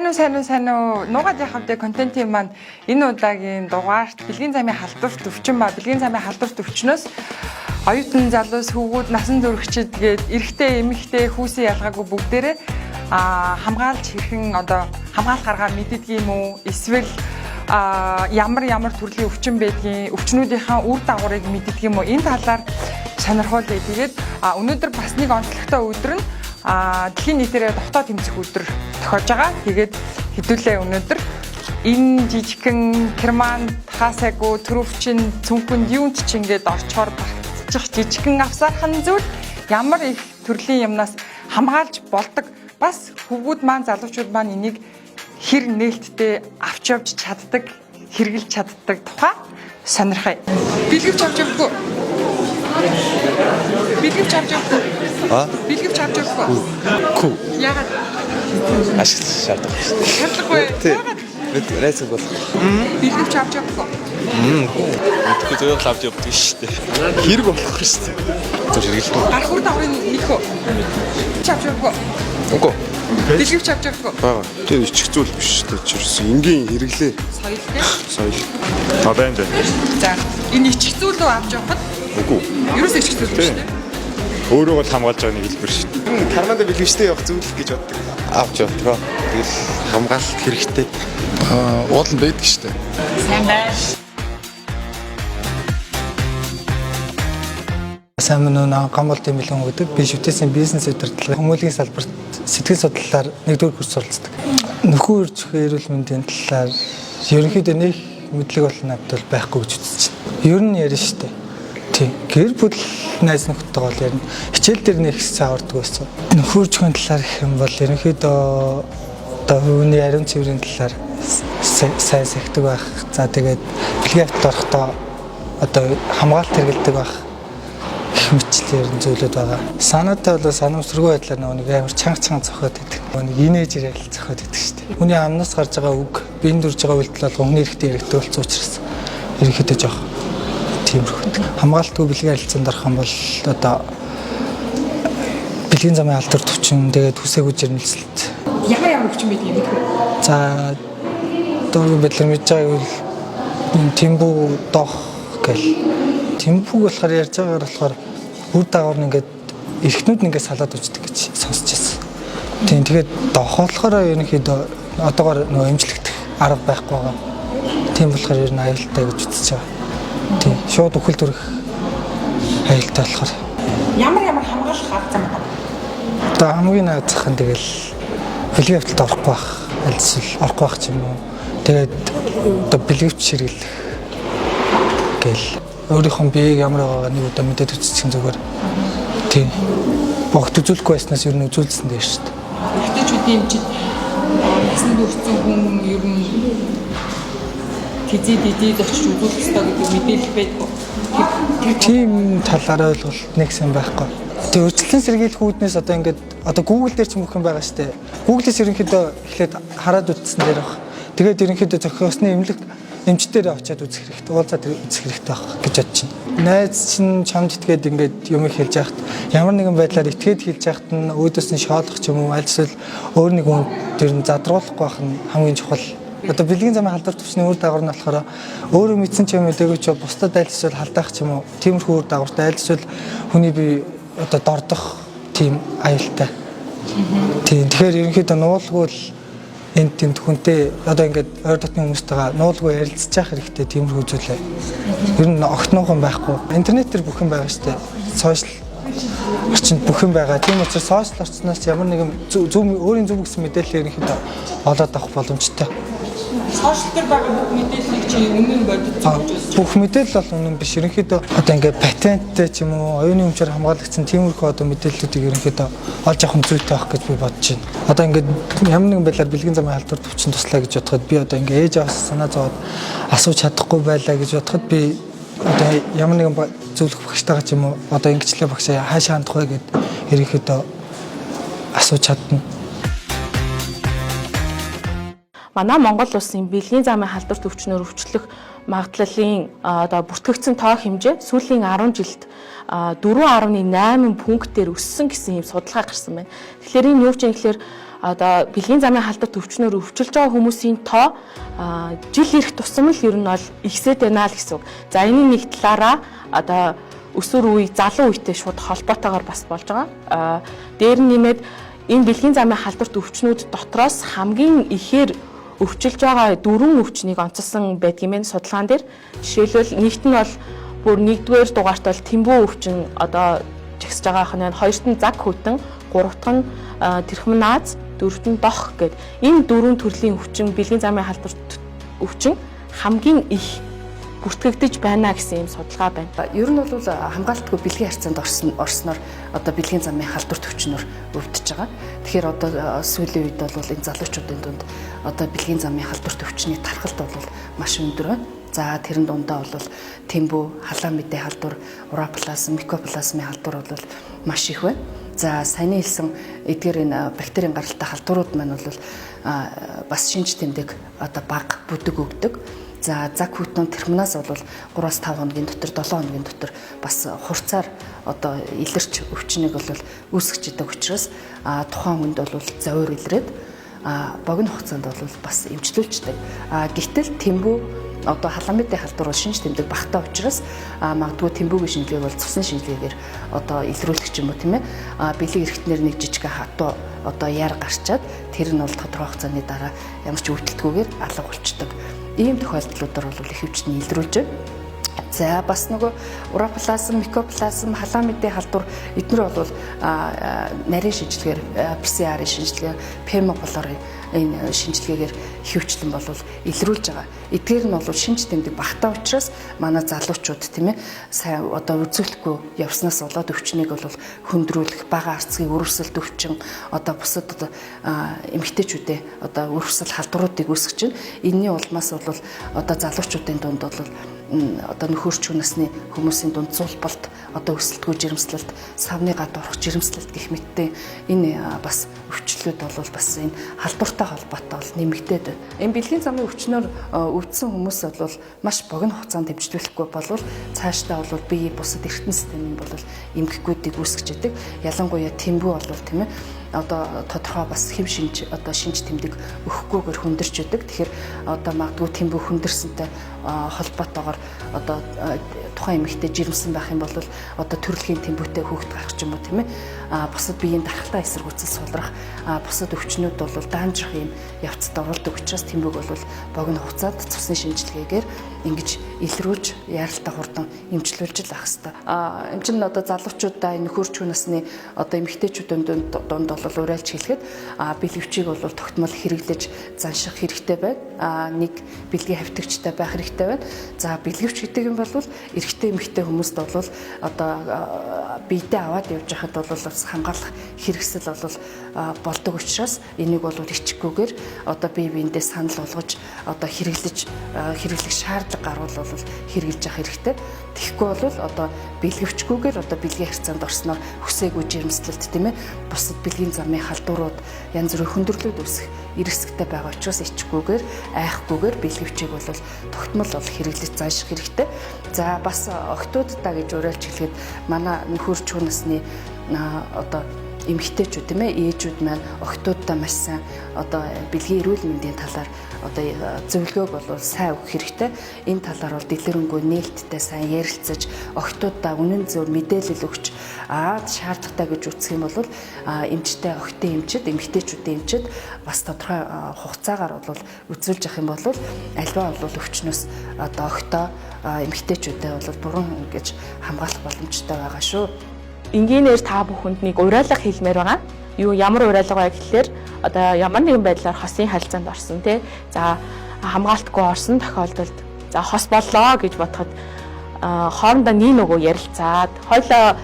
Сайн уу, сайн уу, сайн уу. Нуугаад яхав дэ контентын маань энэ удаагийн дугаарт бэлгийн замын халдварт өвчин ба бэлгийн замын халдварт өвчнөөс оюутан залуус, хүүгүүд, насан туршид гээд эрэгтэй, эмэгтэй, хүүсийн ялгаагүй бүгдээрээ хамгаалж хэрхэн одоо хамгаалах аргаа мэддэг юм уу? Эсвэл ямар ямар төрлийн өвчин байдгийг, өвчнүүдийнхээ үр дагаврыг мэддэг юм уу? Энэ талаар сонирхуулъя. Тэгээд өнөөдөр бас нэг онцлогтой өдөр нь дэлхийн нийтээрээ довтоо тэмцэх өдөр тохиож байгаа. Тэгээд хэдүүлээ өнөөдөр энэ жижигхэн Керман хаасайгүй төрөвчин цүнхэнд юунд ч ингээд орчхоор багтчих жижигхэн авсаархан зүйл ямар их төрлийн юмнаас хамгаалж болдог. Бас хөвгүүд маань, залуучууд маань энийг хэр нээлттэй авч явж чаддаг, хэрэгжилж чаддаг тухай сонирхъя. Бэлгэвч авч явахгүй. Бэлгэвч авч явахгүй. А? Бэлгэвч авч явахгүй. Ку. Яагаад? Ашиглах шаардлага шүү дээ. Шаардлагагүй. Тий. Яагаад? Бид найзаг болох. Бэлгэвч авч явахгүй. Мэдхгүй зүгээр л авч явдаг шүү дээ. Хэрэг болох шүү дээ. Зөв хэрэглэдэг. Гарах үр дагаврыг мэдэх үү? Бэлгэвч авч явахгүй. Үгүй. Бэлгэвч авч явахгүй. Бага. Тэр ичих зүйл биш шүү дээ. Чирсэн энгийн хэрэглээ Соёл тий. соёл. А байна байна. За, энэ ичих зүйл үү авч явахад Үгүй. ерөөсөө ичих зүйл биш тий. Өөрийгөө л хамгаалж байгаа нэг хэлбэр шүү дээ. Карманда бэлгэвчтэй явах зүйл гэж боддог. Авч явдаг. Тэгэл хамгаалалт хэрэгтэй. Уул нь байдаг шүү дээ. Сайн байна. Сайн мөн үү, Гамбол Дэмэлэн гэдэг. Би шүтээсийн бизнес удирдлага хүмүүлгийн салбарт сэтгэл судлалаар нэгдүгээр курс суралцдаг. Нөхөн үржих эрүүл мэндийн талаар ерөнхийдөө нэг мэдлэг бол надад бол байхгүй гэж үзэж байна. Ер нь ярина штэ. Тийм. Гэр бүл найз нөхдөдөө бол ярина. Хичээл дээр нэг их цаавардаг байсан. Нөхөн үржихийн талаар гэх юм бол ерөнхийдөө одоо хүний ариун цэврийн талаар сайн сахидаг байх. За тэгээд бэлгийн автод орохдоо одоо хамгаалалт хэрэглэдэг байх гэх мэтчлэр зүйлүүд байгаа. Санаатай бол санамсаргүй байдлаар нөгөө нэг амар чанга чанга зохиод байдаг. Нөгөө нэг инээж ирэл зохиод байдаг шүү дээ. Хүний амнаас гарч байгаа үг, биеийн дүрж байгаа үйлдэл болгон хүний эрхтээ яригддаг болсон учраас ерөнхийдөө жоох тиймэрхүү. Хамгаалтгүй бэлгийн харилцаанд орох юм бол одоо бэлгийн замын алдар төвчин, тэгээд хүсээгүй жирэмслэлт. Ямар ямар өвчин байдгийг мэдэх үү? За дөрвөн байдлаар мэдж байгааг бол энэ тэмбүү дох гэл. Тэмбүүг болохоор ярьж байгаагаар болохоор үр дагавар нь ингээд эрхтнүүд нь ингээд салаад үздэг гэж сонсч байсан. Тийм, тэгээд дох болохоор ерөнхийдөө одоогоор нөгөө эмчлэгдэх арга байхгүй байгаа. Тийм болохоор ер нь аюултай гэж үзэж байгаа. Тийм, шууд үхэл төрөх аюултай болохоор. Ямар ямар хамгаалах арга зам байна? Одоо хамгийн наазах нь тэгэл бэлгийн авталд орохгүй байх, аль эсвэл орохгүй байх ч юм уу. Тэгээд одоо бэлгэвч хэрэглэх гэл өөрийнхөө биеийг ямар байгаагаа нэг удаа мэдээд үзчих нь зүгээр. Тийм. Богт үзүүлэхгүй байснаас ер нь үзүүлсэн дээр шүү дээ. Эрэгтэйчүүдийн эмчид насанд хүрсэн хүн ер нь тэзээ дэдээд очиж үзүүлэх ёстой гэдэг мэдээлэл байдгүй. Тэр Тийм талаар ойлголт нэг сан байхгүй. Тэгээ өөрчлөлтийн сэргийлэх үүднээс одоо ингээд одоо Google дээр ч мөх юм байгаа шүү дээ. Google-с ерөнхийдөө эхлээд хараад үзсэн дээр баг. Тэгээд ерөнхийдөө зохиосны эмнэлэг эмчдэрээ очиад үзэх хэрэгтэй, уулзаад үзэх хэрэгтэй байх гэж бодож байна. Найз чинь чамд итгээд ингээд юм хэлж яхад ямар нэгэн байдлаар итгээд хэлж яхад нь өөдөөс нь шоолох ч юм уу аль эсвэл өөр нэг хүн тэр нь задруулахгүй байх нь хамгийн чухал. Одоо бэлгийн замын халдвар төвчний үр дагавар нь болохоор өөрөө мэдсэн ч юм мэдээгүй ч бусдад аль эсвэл халдаах ч юм уу тиймэрхүү үр дагавартай аль эсвэл хүний бие одоо дордох тийм аюултай. Тийм, тэгэхээр ерөнхийдөө нуулгүй л энд тэнд хүнтэй одоо ингээд ойр дотны хүмүүстэйгээ нуулгүй ярилцж явах хэрэгтэй тиймэрхүү зүйлээ. Ер нь огтнуухан байхгүй. Интернет дээр бүх юм байгаа шүү дээ. Сошиал орчинд бүх юм байгаа. Тийм учраас сошиал орчноос ямар нэгэн зөв өөрийн зөв гэсэн мэдээлэл ерөнхийдөө олоод авах боломжтой. Сошиал дээр байгаа бүх мэдээллийг чи үнэн бодит А, гэж үзэж бүх мэдээлэл бол үнэн биш. Ерөнхийдөө одоо ингээд патенттэй ч юм уу, оюуны өмчөөр хамгаалагдсан тиймэрхүү одоо мэдээллүүдийг ерөнхийдөө олж авах нь зүйтэй байх гэж би бодож байна. Одоо ингээд ямар нэгэн байдлаар бэлгийн замын халдвар төвчин туслаа гэж бодоход би одоо ингээд ээж аваас санаа зовоод асууж чадахгүй байлаа гэж бодоход би одоо ямар нэгэн зөвлөх багштайгаа ч юм уу одоо ингэчлээ багшаа хаашаа хандах вэ гэд ерөнхийдөө асууж чадна. Манай Монгол улсын бэлгийн замын халдвар төвчнөр өвчлөх магадлалын одоо бүртгэгдсэн тоо хэмжээ сүүлийн 10 жилд 4.8 пунктээр өссөн гэсэн юм судалгаа гарсан байна. Тэгэхээр энэ юу ч юм гэхээр Одоо бэлгийн замын халдварт өвчнөөр өвчлөж байгаа хүмүүсийн тоо жил ирэх тусам л ер нь бол ихсээд байна л гэсэн үг. За, энэ нэг талаараа одоо өсвөр үе, залуу үетэй шууд холбоотойгоор бас болж байгаа. Дээр нь нэмээд энэ бэлгийн замын халдварт өвчнүүд дотроос хамгийн ихээр өвчилж байгаа дөрвөн өвчнийг онцлсон байдгийн мэн судалгаан дээр. Жишээлбэл, нэгт нь бол бүр нэгдүгээр дугаарт бол тэмбүү өвчин одоо жагсаж байгаа хань, хоёрт нь заг хүйтэн, гуравт нь трихомоназ, дөрөвт нь дох гэд энэ дөрвөн төрлийн өвчин, бэлгийн замын халдварт өвчин хамгийн их бүртгэгдэж байна гэсэн юм судалгаа байна. Ер нь бол хамгаалтгүй бэлгийн харьцаанд орсноор одоо бэлгийн замын халдварт өвчнөр өвдөж байгаа. Тэгэхээр одоо сүүлийн үед бол энэ залуучуудын дунд одоо бэлгийн замын халдварт өвчний тархалт бол маш өндөр байна. За, тэрэн дундаа бол тэмбүү, халаан мэдээ халдвар, уреаплазм, микоплазмын халдвар бол маш их байна. За, саяны хэлсэн эдгээр энэ бактерийн гаралтай халдварууд маань бол бас шинж тэмдэг одоо бага бүдэг өгдөг. За, заг хүйтэн, трихомоназ бол 3-5 хоногийн дотор, 7 хоногийн дотор бас хурцаар одоо илэрч өвчнийг бол үүсгэж идэг учраас тухайн хүнд бол зовиор илрээд богино хугацаанд бол бас эмчлүүлждэг. Гэтэл тэмбүү, одоо халаан мэдээ халдвар бол шинж тэмдэг багтаа учраас магадгүй тэмбүүгийн шинжилгээг бол цусны шинжилгээгээр одоо илрүүлэх ч юм уу, тийм ээ, бэлэг эрхтнэр нэг жижиг хатуу одоо яар гарчаад тэр нь бол тодорхой хугацааны дараа ямар ч өвдөлтгүйгээр алга болчдөг. Ийм тохиолдлуудаар бол их өвчтөн илрүүлж байна. За, бас нөгөө уреаплазм, микоплазм, халаан мэдээ халдвар эднэр бол нарийн шинжилгээгээр, PCR-ийн шинжилгээ, пемоглор энэ шинжилгээгээр ихэвчлэн бол илрүүлж байгаа. Эдгээр нь бол шинж тэмдэг багтаа учраас манай залуучууд, тийм ээ, сайн одоо үзүүлэхгүй явснаас болоод өвчнийг бол хөндрүүлэх, бага арцгийн өрөвсөлт өвчин, одоо бусад одоо эмэгтэйчүүдээ одоо өрөвсөл халдваруудыг үүсгэж байна. Энэний улмаас бол одоо залуучуудын дунд бол одоо нөхөрчүү насны хүмүүсийн дунд зулбалт, одоо өсөлтгүй жирэмслэлт, савны гадуурх жирэмслэлт гэх мэттэй энэ бас өвчлөлүүд бол бас энэ халдвартай холбоотой бол нэмэгдээд байна. Энэ бэлгийн замын өвчнөр өвдсөн хүмүүс бол маш богино хугацаанд дэмжлүүлэхгүй болвол цаашдаа бол бие бусад эргэтэн системийн бол эмгэгүүдийг үүсгэж идэг. Ялангуяа тэмбүү бол, тийм ээ, одоо тодорхой бас хэм шинж одоо шинж тэмдэг өгөхгүйгээр хүндэрч өгдөг. Тэгэхээр одоо магадгүй тэмбүү хүндэрсэнтэй холбоотойгоор одоо тухайн эмэгтэй жирэмсэн байх юм бол одоо төрөлхийн тэмбүүтэй хүүхэд гарах ч юм уу, тийм ээ. Бусад биеийн дархлаа эсэргүүцэл сулрах, бусад өвчнүүд бол даанжрах юм явцад оруулдаг учраас тэмбүүг бол богино хугацаанд цусны шинжилгээгээр ингэж илрүүлж яаралтай хурдан эмчлүүлж л ах хэвээр. Эм чинь одоо залуучуудаа, нөхөрчүү насны одоо эмэгтэйчүүдийн дунд бол уриалж хэлэхэд бэлгэвчийг бол тогтмол хэрэглэж занших хэрэгтэй байна. Нэг бэлгийн хавтагчтай байх хэрэгтэй байна. За, бэлгэвч гэдэг юм бол эрэгтэй эмэгтэй хүмүүст бол одоо биедээ аваад явж байхад бол бас хамгаалах хэрэгсэл бол болдог учраас энийг бол ичихгүйгээр одоо бие биендээ санал болгож одоо хэрэглэж хэрэглэх шаардлага гарвал бол хэрэглэж явах хэрэгтэй. Тэгэхгүй бол одоо бэлгэвчгүйгээр одоо бэлгийн харьцаанд орсноор хүсээгүй жирэмслэлт, тийм ээ, бусад бэлгийн замын халдварууд, янз бүрийн хүндрэлүүд үүсэх рисктэй байгаа учраас ичихгүйгээр, айхгүйгээр бэлгэвчийг бол тогтмол бол хэрэглэж занших хэрэгтэй. За, бас охтуудаа гэж уриалж хэлэхэд манай нөхөрчүү насны одоо эмэгтэйчүүд, тийм ээ, ээжүүд маань охтуудаа маш сайн одоо бэлгийн эрүүл мэндийн талаар одоо зөвлөгөөг бол сайн өгөх хэрэгтэй. Энэ талаар бол дэлгэрэнгүй нээлттэй сайн ярилцаж, охтуудаа үнэн зөв мэдээлэл өгч, шаардлагатай гэж үзэх юм бол эмчтэй, охтын эмчид, эмэгтэйчүүдийн эмчид бас тодорхой хугацаагаар бол үзүүлж явах юм бол альва бол өвчнөөс одоо охтоо, эмэгтэйчүүдэд бол бүрэн ингэж хамгаалах боломжтой байгаа шүү. Энгийнээр та бүхэнд нэг уриалга хэлмээр байгаа. Юу, ямар уриалга вэ гэхлээр одоо ямар нэгэн байдлаар хосын харилцаанд орсон, тий. За, хамгаалтгүй орсон тохиолдолд, за, хос боллоо гэж бодоход хоорондоо нэг нөгөө ярилцаад хоёлоо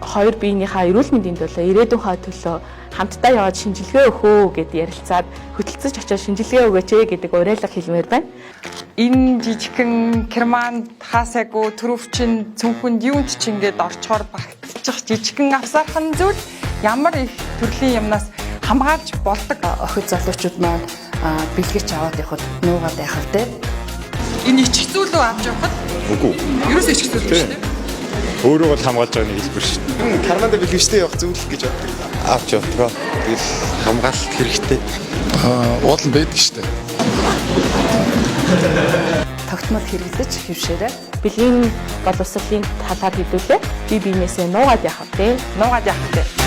хоёр биенийхээ эрүүл мэндийн төлөө, ирээдүйнхээ төлөө хамтдаа яваад шинжилгээ өгөө гэд ярилцаад хөтөлцөж очиод шинжилгээ өгөөч ээ гэдэг уриалга хэлмээр байна. Энэ жижигхэн керманд хаасайгүй төрөвчин цүнхэнд юунд ч ингээд орчхоор багтчих жижигхэн авсаархан зүйл ямар их төрлийн юмнаас хамгаалж болдог. Охид залуучууд маань бэлгэч аваад явхад нуугаад яхав те. Энэ ичих зүйл үү авч явхад? Үгүй. Ерөөсөө ичих зүйл биш, тийм. Өөрөө бол хамгаалж байгаа нэг хэлбэр шүү дээ. Карманда бэлгэвчтэй явах зүйл гэж боддог. Авч явдаг. Тэгэл хамгаалалт хэрэгтэй. Уул нь байдаг шүү дээ. Тогтмол хэрэглэж хэвшээрэй. Бэлгийн боловсролын талаар хэдүүлээ. Би биенээсээ нуугаад яах вэ? Нуугаад яах вэ?